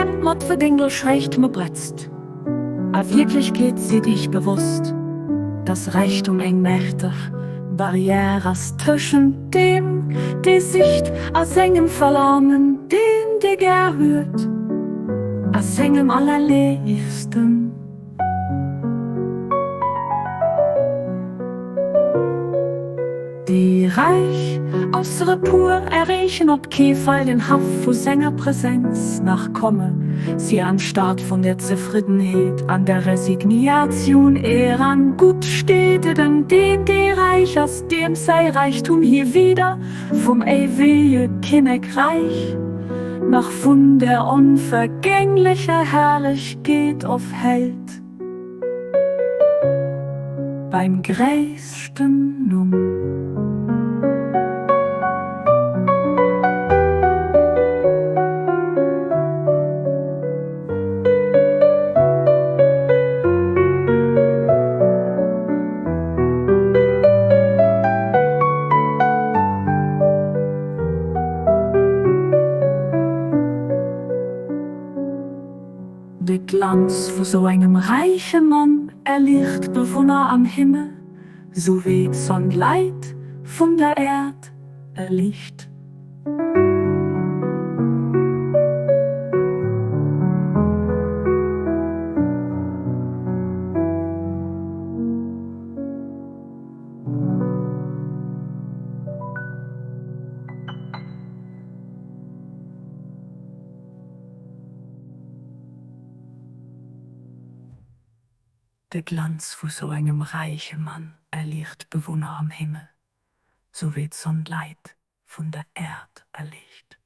Hemd mat verdénglschrecht me bretzt. A Wierklechkeet sidd iech bewosst, dass Räichtum eng mächteg Barrière ass tëschent deem, dee sicht, a sengem Verlaangen, deem, dee gär huet, a sengem Allerléifsten. Déi Räich, ausser e puer, erreechen op kee Fall den Haff vu senger Presenz, nach komme si an d'Stad vun der Zefriddenheet an der Resigniatioun eran. Gutt steet et ëm deen, dee räich ass, deem säi Räichtum hie weder vum éiwege Kinnekräich nach vun der onvergänglecher Herrlechkeet ofhält. Beim gréissten Numm. De Glanz vu sou engem räiche Mann erliicht d'Bewunner am Himmel, sou wéi d'Sonn d'Leit vun der Äerd erliicht. De Glanz vu sou engem räiche Mann erliicht d'Bewunner am Himmel, sou wéi d'Sonn d'Leit vun der Äerd erliicht.